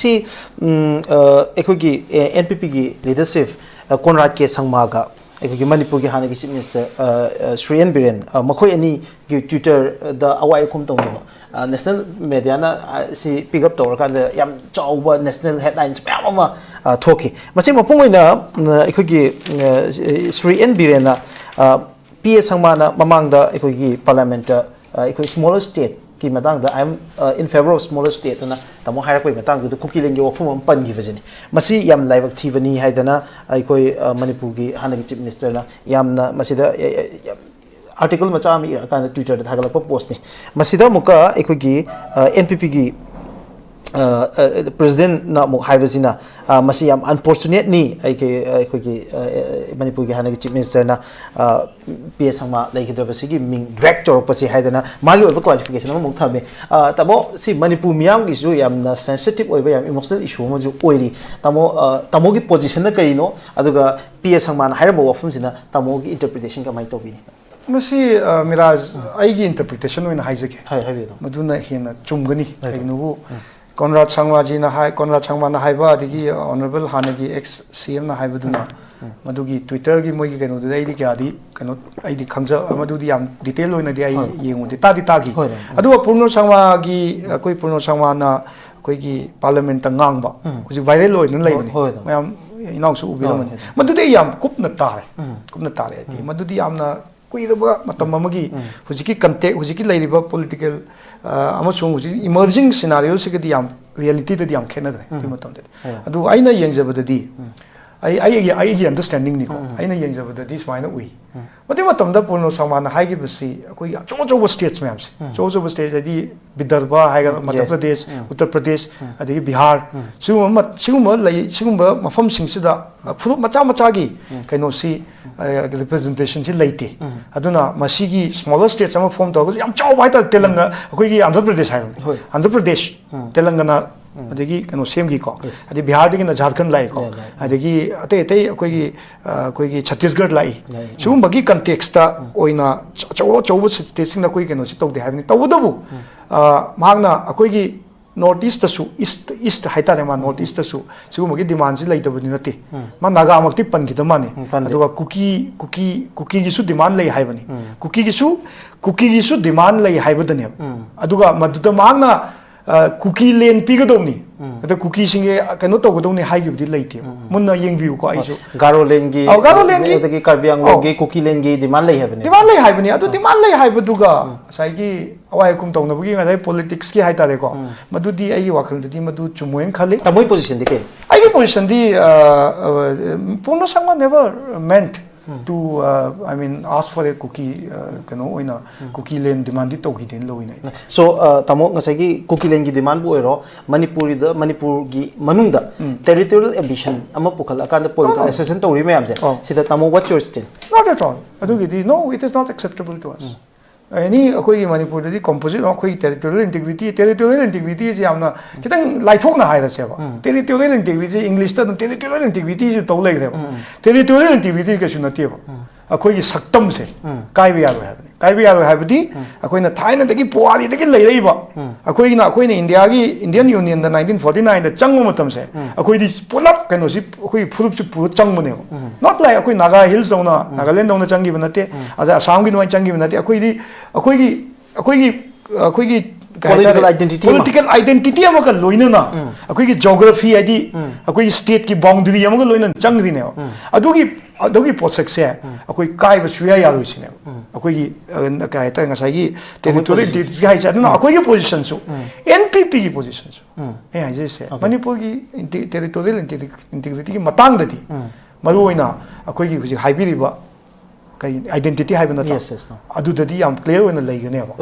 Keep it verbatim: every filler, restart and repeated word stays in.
ꯁꯤ ꯎꯝ, ꯑ, ꯑꯩꯈꯣꯏꯒꯤ ꯑꯦꯟ ꯄꯤ ꯄꯤꯒꯤ ꯂꯤꯗꯔꯁꯤꯞ ꯀꯣꯟꯔꯥꯗ ꯀꯦ ꯁꯪꯃꯥꯒ ꯑꯩꯈꯣꯏꯒꯤ ꯃꯅꯤꯄꯨꯔꯒꯤ ꯍꯥꯟꯅꯒꯤ chief minister Shri N Biren, ꯑ, ꯃꯈꯣꯏ ꯑꯅꯤꯒꯤ ꯇ꯭ꯋꯤꯇꯔꯗ ꯑꯋꯥꯏ ꯑꯈꯨꯝ ꯇꯧꯅꯕ ꯅꯦꯁꯅꯦꯜ ꯃꯦꯗꯤꯌꯥꯅ ꯁꯤ ꯄꯤꯛ ꯑꯞ ꯇꯧꯔꯀꯥꯟꯗ ꯌꯥꯝ ꯆꯥꯎꯕ ꯅꯦꯁꯅꯦꯜ ꯍꯦꯗꯂꯥꯏꯟꯁ ꯃꯌꯥꯝ ꯑꯃ ꯑ, ꯊꯣꯛꯈꯤ꯫ ꯃꯁꯤ ꯃꯄꯨꯡ ꯑꯣꯏꯅ ꯎꯝ, ꯑꯩꯈꯣꯏꯒꯤ ꯑ, ꯁ꯭ꯔꯤ ꯑꯦꯟ ꯕꯤꯔꯦꯟꯅ, ꯑ, ꯄꯤ ꯑꯦ ꯁꯪꯃꯥꯅ ꯃꯃꯥꯡꯗ ꯑꯩꯈꯣꯏꯒꯤ ꯄꯥꯔꯂꯤꯌꯥꯃꯦꯟꯠꯇ ꯑ, ꯑꯩꯈꯣꯏ ꯁ꯭ꯃꯣꯂꯔ ꯁ꯭ꯇꯦꯠꯀꯤ ꯃꯇꯥꯡꯗ "I am in favor of smaller state" ꯑꯅ ꯇꯥꯃꯣ ꯍꯥꯏꯔꯛꯄꯒꯤ ꯃꯇꯥꯡꯗꯨꯗ ꯀꯨꯀꯤꯂꯦꯟꯒꯤ ꯋꯥꯐꯝ ꯑꯃ ꯄꯟꯈꯤꯕꯁꯤꯅꯤ꯫ ꯃꯁꯤ ꯌꯥꯝ ꯂꯥꯏꯕꯛ ꯊꯤꯕꯅꯤ ꯍꯥꯏꯗꯅ ꯑꯩꯈꯣꯏ ꯑ, ꯃꯅꯤꯄꯨꯔꯒꯤ ꯍꯥꯟꯅꯒꯤ ꯆꯤꯐ ꯃꯤꯅꯤꯁꯇꯔꯅ ꯌꯥꯝꯅ ꯃꯁꯤꯗ ꯑ, ꯑ, ꯌꯥꯝ ꯑꯥꯔꯇꯤꯀꯜ ꯃꯆꯥ ꯑꯃ ꯏꯔꯛꯑꯀꯥꯟꯗ ꯇ꯭ꯋꯤꯇꯔꯗ ꯊꯥꯒꯠꯂꯛꯄ ꯄꯣꯁꯅꯤ꯫ ꯃꯁꯤꯗ ꯑꯃꯨꯛꯀ ꯑꯩꯈꯣꯏꯒꯤ ꯑꯦꯟ ꯄꯤ ꯄꯤꯒꯤ ꯄ꯭ꯔꯦꯁꯤꯗꯦꯟꯠꯅ ꯑꯃꯨꯛ ꯍꯥꯏꯕꯁꯤꯅ, ꯑ, "ꯃꯁꯤ ꯌꯥꯝ ꯑꯟꯐꯣꯔꯆꯨꯅꯦꯠꯅꯤ, ꯑꯩꯈꯣꯏ ꯑꯩꯈꯣꯏꯒꯤ ꯑ, ꯑ, ꯃꯅꯤꯄꯨꯔꯒꯤ ꯍꯥꯟꯅꯒꯤ ꯆꯤꯐ ꯃꯤꯅꯤꯁꯇꯔꯅ, ꯑ, ꯄꯤ ꯑꯦ ꯁꯪꯃꯥ ꯂꯩꯈꯤꯗ꯭ꯔꯕꯁꯤꯒꯤ ꯃꯤꯡ ꯗ꯭ꯔꯦꯒ ꯇꯧꯔꯛꯄꯁꯤ" ꯍꯥꯏꯗꯅ ꯃꯥꯒꯤ ꯑꯣꯏꯕ ꯀ꯭ꯂꯥꯔꯤꯐꯤꯀꯦꯁꯟ ꯑꯃꯃꯨꯛ ꯊꯝꯃꯦ꯫ ꯑ, ꯇꯥꯃꯣ, ꯁꯤ ꯃꯅꯤꯄꯨꯔ ꯃꯤꯌꯥꯝꯒꯤꯁꯨ ꯌꯥꯝꯅ ꯁꯦꯟꯁꯤꯇꯤꯚ ꯑꯣꯏꯕ, ꯌꯥꯝ ꯏꯃꯣꯁꯅꯦꯜ ꯏꯁꯨ ꯑꯃꯁꯨ ꯑꯣꯏꯔꯤ꯫ ꯇꯥꯃꯣ, ꯑ, ꯇꯥꯃꯣꯒꯤ ꯄꯣꯖꯤꯁꯟꯅ ꯀꯔꯤꯅꯣ, ꯑꯗꯨꯒ ꯄꯤ ꯑꯦ ꯁꯪꯃꯥꯅ ꯍꯥꯏꯔꯝꯕ ꯋꯥꯐꯝꯁꯤꯅ ꯇꯥꯃꯣꯒꯤ ꯏꯟꯇꯔꯄ꯭ꯔꯤꯇꯦꯁꯟ ꯀꯃꯥꯏꯅ ꯇꯧꯕꯤꯅꯤ? ꯃꯁꯤ, ꯑ, ꯃꯤꯔꯥꯖ, ꯑꯩꯒꯤ ꯏꯟꯇꯔꯄ꯭ꯔꯤꯇꯦꯁꯟ ꯑꯣꯏꯅ ꯍꯥꯏꯖꯒꯦ꯫ ꯍꯥꯏ-, ꯍꯥꯏꯕꯤꯌꯨ, ꯇꯥꯃꯣ꯫ ꯃꯗꯨꯅ ꯍꯦꯟꯅ ꯆꯨꯝꯒꯅꯤ꯫ ꯍꯥꯏ, ꯇꯥꯃꯣ꯫ ꯀꯩꯒꯤꯅꯣꯕꯨ ꯎꯝ꯫ ꯀꯣꯟꯔꯥꯗ ꯁꯪꯃꯥꯖꯤꯅ ꯍꯥꯏ, ꯀꯣꯟꯔꯥꯗ ꯁꯪꯃꯥꯅ ꯍꯥꯏꯕ, ꯑꯗꯒꯤ ꯑꯣꯅꯔꯦꯕꯜ ꯍꯥꯟꯅꯒꯤ ꯑꯦꯛꯁ ꯁꯤ ꯑꯦꯝꯅ ꯍꯥꯏꯕꯗꯨꯅ ꯎꯝ, ꯎꯝ꯫ ꯃꯗꯨꯒꯤ ꯇ꯭ꯋꯤꯇꯔꯒꯤ ꯃꯣꯏꯒꯤ ꯀꯩꯅꯣꯗꯨꯗꯤ ꯑꯩꯗꯤ ꯀꯌꯥꯗꯤ ꯀꯩꯅꯣ, ꯑꯩꯗꯤ ꯈꯪꯖ-, ꯃꯗꯨꯗꯤ ꯌꯥꯝ ꯗꯤꯇꯦꯜ ꯑꯣꯏꯅꯗꯤ ꯑꯩ ꯍꯣꯏ꯫ ꯌꯦꯡꯉꯨꯗꯦ, ꯇꯥꯗꯤ ꯇꯥꯈꯤ꯫ ꯍꯣꯏ, ꯍꯣꯏ꯫ ꯑꯗꯨꯒ ꯄꯨꯔꯅꯣ ꯁꯪꯃꯥꯒꯤ, ꯑꯩꯈꯣꯏ ꯄꯨꯔꯅꯣ ꯁꯪꯃꯥꯅ ꯑꯩꯈꯣꯏꯒꯤ ꯄꯥꯔꯂꯤꯌꯥꯃꯦꯟꯠꯇ ꯉꯥꯡꯕ ꯎꯝ꯫ ꯍꯧꯖꯤꯛ ꯚꯥꯏꯔꯦꯜ ꯑꯣꯏꯗꯨꯅ ꯍꯣꯏ, ꯂꯩꯕꯅꯤ꯫ ꯍꯣꯏ, ꯇꯥꯃꯣ꯫ ꯃꯌꯥꯝ ꯏꯅꯥꯎꯁꯨ ꯎꯕꯤꯔꯝꯃꯅꯤ꯫ ꯍꯣꯏ, ꯍꯣꯏ꯫ ꯃꯗꯨꯗꯤ ꯑꯩ ꯌꯥꯝ ꯀꯨꯞꯅ ꯇꯥꯔꯦ꯫ ꯎꯝ꯫ ꯀꯨꯞꯅ ꯇꯥꯔꯦ ꯍꯥꯏꯗꯤ ꯎꯝ꯫ ꯃꯗꯨꯗꯤ ꯌꯥꯝꯅ ꯀꯨꯏꯔꯕ ꯃꯇꯝ ꯑꯃꯒꯤ ꯎꯝ꯫ ꯍꯧꯖꯤꯛꯀꯤ ꯀꯟꯇꯦꯛ, ꯍꯧꯖꯤꯛꯀꯤ ꯂꯩꯔꯤꯕ ꯄꯣꯂꯤꯇꯤꯀꯦꯜ, ꯑ, ꯑꯃꯁꯨꯡ ꯍꯧꯖꯤꯛ ꯏꯃꯔꯖꯤꯡ ꯁꯤꯅꯥꯔꯤꯑꯣꯁꯤꯒꯗꯤ ꯌꯥꯝ ꯔꯤꯌꯦꯂꯤꯇꯤꯗꯗꯤ ꯌꯥꯝ ꯈꯦꯠꯅꯈ꯭ꯔꯦ ꯑꯗꯨꯒꯤ ꯎꯝ꯫ ꯃꯇꯝꯗꯗꯤ꯫ ꯍꯣꯏ꯫ ꯑꯗꯨ ꯑꯩꯅ ꯌꯦꯡꯖꯕꯗꯗꯤ, ꯎꯝ꯫ ꯑꯩ, ꯑꯩꯒꯤ, ꯑꯩꯒꯤ ꯑꯟꯗꯔꯁ꯭ꯇꯦꯟꯗꯤꯡꯅꯤꯀꯣ, ꯎꯝ, ꯎꯝ꯫ ꯑꯩꯅ ꯌꯦꯡꯖꯕꯗꯗꯤ ꯁꯨꯃꯥꯏꯅ ꯎꯏ꯫ ꯎꯝ꯫ ꯃꯗꯨꯒꯤ ꯃꯇꯝꯗ ꯄꯨꯔꯅꯣ ꯁꯪꯃꯥꯅ ꯍꯥꯏꯈꯤꯕꯁꯤ ꯑꯩꯈꯣꯏꯒꯤ ꯑꯆꯧ ꯑꯆꯧꯕ ꯁ꯭ꯇꯦꯠꯁ ꯃꯌꯥꯝꯁꯦ, ꯎꯝ꯫ ꯑꯆꯧ ꯑꯆꯧꯕ ꯁ꯭ꯇꯦꯠ ꯍꯥꯏꯗꯤ ꯕꯤꯗꯔꯚ ꯍꯥꯏꯒ ꯎꯝ, ꯃꯙ꯭ꯌ ꯌꯦꯁ꯫ ꯄ꯭ꯔꯗꯦꯁ, ꯎꯝ꯫ ꯎꯠꯇꯔ ꯄ꯭ꯔꯗꯦꯁ, ꯎꯝ꯫ ꯑꯗꯒꯤ ꯕꯤꯍꯥꯔ, ꯎꯝ꯫ ꯁꯤꯒꯨꯝꯕ ꯃ-, ꯁꯤꯒꯨꯝꯕ ꯂꯩ, ꯁꯤꯒꯨꯝꯕ ꯃꯐꯝꯁꯤꯡꯁꯤꯗ, ꯑ, ꯐꯨꯔꯨꯞ ꯃꯆꯥ ꯃꯆꯥꯒꯤ ꯎꯝ꯫ ꯀꯩꯅꯣꯁꯤ, ꯑ, ꯔꯤꯄ꯭ꯔꯖꯦꯟꯇꯦꯁꯟꯁꯤ ꯂꯩꯇꯦ꯫ ꯎꯝ꯫ ꯑꯗꯨꯅ ꯃꯁꯤꯒꯤ ꯁ꯭ꯃꯣꯂꯔ ꯁ꯭ꯇꯦꯠꯁ ꯑꯃ ꯐꯣꯔꯝ ꯇꯧꯔꯒꯁꯨ ꯌꯥꯝ ꯆꯥꯎꯕ ꯍꯥꯏꯇꯥꯔꯦ, ꯇꯦꯂꯪꯒ-, ꯎꯝ꯫ ꯑꯩꯈꯣꯏꯒꯤ ꯑꯥꯟꯙ꯭ꯔ ꯄ꯭ꯔꯗꯦꯁ ꯍꯥꯏꯕꯅꯤ꯫ ꯍꯣꯏ꯫ ꯑꯥꯟꯙ꯭ꯔ ꯄ꯭ꯔꯗꯦꯁ, ꯎꯝ꯫ ꯇꯦꯂꯪꯒꯅꯥ, ꯎꯝ꯫ ꯑꯗꯒꯤ ꯀꯩꯅꯣ ꯁꯦꯝꯈꯤꯀꯣ꯫ ꯌꯦꯁ꯫ ꯑꯗꯩ ꯕꯤꯍꯥꯔꯗꯒꯤꯅ ꯖꯥꯔꯈꯟ ꯂꯥꯛꯏꯀꯣ꯫ ꯌꯥꯏ, ꯌꯥꯏ꯫ ꯎꯝ꯫ ꯑꯗꯒꯤ ꯑꯇꯩ ꯑꯇꯩ ꯑꯩꯈꯣꯏꯒꯤ, ꯑ, ꯑꯩꯈꯣꯏꯒꯤ ꯁꯠꯇꯤꯁꯒꯔ ꯂꯥꯛꯏ꯫ ꯌꯥꯏ, ꯎꯝ꯫ ꯁꯤꯒꯨꯝꯕꯒꯤ ꯀꯟꯇꯦꯛꯁꯇ ꯎꯝ꯫ ꯑꯣꯏꯅ ꯑꯆꯧ ꯑꯆꯧꯕ ꯁ꯭ꯇꯦꯠꯁꯤꯡꯗ ꯑꯩꯈꯣꯏ ꯀꯩꯅꯣꯁꯤ ꯇꯧꯗꯦ ꯍꯥꯏꯕꯅꯤ꯫ ꯇꯧꯕꯇꯕꯨ, ꯎꯝ꯫ ꯑ, ꯃꯍꯥꯛꯅ ꯑꯩꯈꯣꯏꯒꯤ ꯅꯣꯔꯠ ꯏꯁꯇꯁꯨ, ꯏꯁ ꯏꯁ ꯍꯥꯏꯇꯥꯔꯦ, ꯃꯥ ꯅꯣꯔꯠ ꯏꯁꯇꯁꯨ ꯁꯤꯒꯨꯝꯕꯒꯤ ꯗꯤꯃꯥꯟꯁꯤ ꯂꯩꯇꯕꯗꯤ ꯅꯠꯇꯦ꯫ ꯃꯥ ꯅꯥꯒꯥꯃꯛꯇꯤ ꯄꯟꯈꯤꯗꯕ ꯃꯥꯅꯤ꯫ ꯎꯝ, ꯄꯟꯗꯦ꯫ ꯑꯗꯨꯒ ꯀꯨꯀꯤ ꯀꯨꯀꯤ ꯀꯨꯀꯤꯒꯤꯁꯨ ꯗꯤꯃꯥꯟ ꯂꯩ ꯍꯥꯏꯕꯅꯤ꯫ ꯀꯨꯀꯤꯒꯤꯁꯨ ꯀꯨꯀꯤꯒꯤꯁꯨ ꯗꯤꯃꯥꯟ ꯂꯩ ꯍꯥꯏꯕꯗꯅꯦꯕ꯫ ꯑꯗꯨꯒ ꯃꯗꯨꯗ ꯃꯍꯥꯛꯅ ꯑ, ꯀꯨꯀꯤ ꯂꯦꯟ ꯄꯤꯒꯗꯧꯅꯤ, ꯑꯗ ꯀꯨꯀꯤꯁꯤꯡꯒꯤ ꯀꯩꯅꯣ ꯇꯧꯒꯗꯧꯅꯤ ꯍꯥꯏꯈꯤꯕꯗꯤ ꯂꯩꯇꯦꯕ꯫ ꯃꯨꯟꯅ ꯌꯦꯡꯕꯤꯌꯨꯀꯣ, ꯑꯩꯁꯨ ꯒꯥꯔꯣꯂꯦꯟꯒꯤ ꯑꯧ, ꯒꯥꯔꯣꯂꯦꯟꯒꯤ ꯑꯗꯒꯤ ꯀꯥꯔꯕꯤ ꯑꯥꯡꯂꯣꯡꯒꯤ ꯀꯨꯀꯤꯂꯦꯟꯒꯤ ꯗꯤꯃꯥꯟ ꯂꯩ ꯍꯥꯏꯕꯅꯤ꯫ ꯗꯤꯃꯥꯟ ꯂꯩ ꯍꯥꯏꯕꯅꯤ꯫ ꯑꯗꯨ ꯗꯤꯃꯥꯟ ꯂꯩ ꯍꯥꯏꯕꯗꯨꯒ ꯉꯁꯥꯏꯒꯤ ꯑꯋꯥꯏ ꯑꯈꯨꯝ ꯇꯧꯅꯕꯒꯤ ꯉꯁꯥꯏ ꯄꯣꯂꯤꯇꯤꯛꯁꯀꯤ ꯍꯥꯏꯇꯥꯔꯦꯀꯣ, ꯃꯗꯨꯗꯤ ꯑꯩꯒꯤ ꯋꯥꯈꯜꯗꯗꯤ ꯃꯗꯨ ꯆꯨꯝꯃꯣꯏꯅ ꯈꯜꯂꯤ꯫ ꯇꯥꯃꯣꯒꯤ ꯄꯣꯖꯤꯁꯟꯗꯤ ꯀꯩ? ꯑꯩꯒꯤ ꯄꯣꯖꯤꯁꯟꯗꯤ, ꯑ, ꯑ, Purna ꯁꯪꯃ never meant to, uh, I mean, ask for a Kuki, uh, ꯀꯩꯅꯣ ꯑꯣꯏꯅ ꯀꯨꯀꯤ ꯂꯦꯟ ꯗꯤꯃꯥꯟꯗꯤ ꯇꯧꯈꯤꯗꯦꯅ ꯂꯧꯋꯤꯅꯦ ꯑꯩꯗꯤ꯫ ꯁꯣ ꯇꯥꯃꯣ, ꯉꯁꯥꯏꯒꯤ ꯀꯨꯀꯤꯂꯦꯟꯒꯤ ꯗꯤꯃꯥꯟꯕꯨ ꯑꯣꯏꯔꯣ, ꯃꯅꯤꯄꯨꯔꯤꯗ, ꯃꯅꯤꯄꯨꯔꯒꯤ ꯃꯅꯨꯡꯗ ꯇꯦꯔꯤꯇꯣꯔꯤꯌꯦꯜ ꯑꯦꯝꯕꯤꯁꯟ ꯑꯃ ꯄꯨꯈꯠꯂꯛꯀꯥꯟꯗ ꯄꯣꯂꯤꯇꯤꯀꯦꯜ ꯑꯧ꯫ ꯑꯦꯁꯣꯁꯤꯌꯦꯁꯟ ꯇꯧꯔꯤ ꯃꯌꯥꯝꯁꯦ, ꯑꯧ꯫ ꯁꯤꯗ ꯇꯥꯃꯣ, what's your stand? Not at all. ꯑꯗꯨꯒꯤꯗꯤ no, it is not acceptable to us. ꯑꯦꯅꯤ ꯑꯩꯈꯣꯏꯒꯤ ꯃꯅꯤꯄꯨꯔꯗꯗꯤ ꯀꯝꯄꯣꯖꯤꯠ ꯑꯩꯈꯣꯏ ꯇꯦꯔꯤꯇꯣꯔꯤꯌꯦꯜ ꯏꯟꯇꯤꯒ꯭ꯔꯤꯇꯤ, ꯇꯦꯔꯤꯇꯣꯔꯤꯌꯦꯜ ꯏꯟꯇꯤꯒ꯭ꯔꯤꯇꯤꯁꯤ ꯌꯥꯝꯅ ꯈꯤꯇꯪ ꯂꯥꯏꯊꯣꯛꯅ ꯍꯥꯏꯔꯁꯦꯕ, ꯇꯦꯔꯤꯇꯣꯔꯤꯌꯦꯜ ꯏꯟꯇꯤꯒ꯭ꯔꯤꯇꯤ ꯏꯪꯂꯤꯁꯇ ꯑꯗꯨꯝ ꯇꯦꯔꯤꯇꯣꯔꯤꯌꯦꯜ ꯏꯟꯇꯤꯒ꯭ꯔꯤꯇꯤꯁꯤ ꯇꯧ ꯂꯩꯈ꯭ꯔꯦꯕ꯫ ꯇꯦꯔꯤꯇꯣꯔꯤꯌꯦꯜ ꯏꯟꯇꯤꯒ꯭ꯔꯤꯇꯤ ꯀꯩꯁꯨ ꯅꯠꯇꯦꯕ꯫ ꯑꯩꯈꯣꯏꯒꯤ ꯁꯛꯇꯝꯁꯦ ꯀꯥꯏꯕ ꯌꯥꯔꯣꯏ ꯍꯥꯏꯕꯅꯤ꯫ ꯀꯥꯏꯕ ꯌꯥꯔꯣꯏ ꯍꯥꯏꯕꯗꯤ ꯑꯩꯈꯣꯏꯅ ꯊꯥꯏꯅꯗꯒꯤ ꯄꯨꯋꯥꯔꯤꯗꯒꯤ ꯂꯩꯔꯛꯏꯕ, ꯑꯩꯈꯣꯏꯅ ꯑꯩꯈꯣꯏꯅ ꯏꯟꯗꯤꯌꯥꯒꯤ, ꯏꯟꯗꯤꯌꯟ ꯌꯨꯅꯤꯌꯟꯗ ꯅꯥꯏꯟꯇꯤꯟ ꯐꯣꯔꯇꯤ ꯅꯥꯏꯟꯗ ꯆꯪꯕ ꯃꯇꯝꯁꯦ ꯑꯩꯈꯣꯏꯗꯤ ꯄꯨꯂꯞ ꯀꯩꯅꯣꯁꯤ ꯑꯩꯈꯣꯏ ꯐꯨꯔꯨꯞꯁꯤ ꯄꯨꯔ ꯆꯪꯕꯅꯦꯕ꯫ Not like ꯑꯩꯈꯣꯏ ꯅꯥꯒꯥ ꯍꯤꯜꯁ ꯇꯧꯅ, ꯅꯥꯒꯥꯂꯦꯟ ꯇꯧꯅ ꯆꯪꯈꯤꯕ ꯅꯠꯇꯦ, ꯑꯗ ꯑꯁꯥꯝꯒꯤ ꯑꯗꯨꯃꯥꯏꯅ ꯆꯪꯈꯤꯕ ꯅꯠꯇꯦ꯫ ꯑꯩꯈꯣꯏꯗꯤ ꯑꯩꯈꯣꯏꯒꯤ ꯑꯩꯈꯣꯏꯒꯤ ꯀꯩ ꯍꯥꯏꯇꯥꯔꯦ, Political identity ꯑꯃ꯫ Political identity ꯑꯃꯒ ꯂꯣꯏꯅꯅ ꯑꯩꯈꯣꯏꯒꯤ ꯖꯣꯒ꯭ꯔꯥꯐꯤ ꯍꯥꯏꯗꯤ ꯑꯩꯈꯣꯏꯒꯤ ꯁ꯭ꯇꯦꯠꯀꯤ ꯕꯥꯎꯟꯗꯔꯤ ꯑꯃꯒ ꯂꯣꯏꯅꯅ ꯆꯪꯈ꯭ꯔꯤꯅꯦꯕ꯫ ꯑꯗꯨꯒꯤ ꯑꯗꯨꯒꯤ ꯄꯣꯠꯁꯛꯁꯦ ꯑꯩꯈꯣꯏ ꯀꯥꯏꯕ ꯁꯨꯡꯌꯥ ꯌꯥꯔꯣꯏ ꯁꯤꯅꯦꯕ꯫ ꯑꯩꯈꯣꯏꯒꯤ ꯑ, ꯀꯩ ꯍꯥꯏꯇꯥꯔꯦ, ꯉꯁꯥꯏꯒꯤ ꯇꯦꯔꯤꯇꯣꯔꯤꯌꯦꯜ position. ꯏꯟꯇꯤꯒ꯭ꯔꯤꯇꯤ ꯍꯥꯏꯁꯦ ꯑꯗꯨꯅ ꯑꯩꯈꯣꯏꯒꯤ ꯄꯣꯖꯤꯁꯟꯁꯨ, ꯑꯦꯟ ꯄꯤ ꯄꯤꯒꯤ ꯄꯣꯖꯤꯁꯟꯁꯨ ꯎꯝ. ꯑꯩ ꯍꯥꯏꯖꯔꯤꯁꯦ Okay. ꯃꯅꯤꯄꯨꯔꯒꯤ ꯇꯦꯔꯤꯇꯣꯔꯤꯌꯦꯜ ꯏꯟꯇꯤꯒ꯭ꯔꯤꯇꯤꯒꯤ ꯃꯇꯥꯡꯗꯗꯤ ꯎꯝ. ꯃꯔꯨꯑꯣꯏꯅ ꯑꯩꯈꯣꯏꯒꯤ ꯍꯧꯖꯤꯛ ꯍꯥꯏꯕꯤꯔꯤꯕ ꯀꯩ, ꯑꯥꯏꯗꯦꯟꯇꯤꯇꯤ ꯍꯥꯏꯕ ꯅꯠꯇ꯭ꯔꯥ? Yes, yes, no. ꯑꯗꯨꯗꯗꯤ ꯌꯥꯝ ꯀ꯭ꯂꯤꯌꯥꯔ ꯑꯣꯏꯅ ꯂꯩꯒꯅꯦꯕ꯫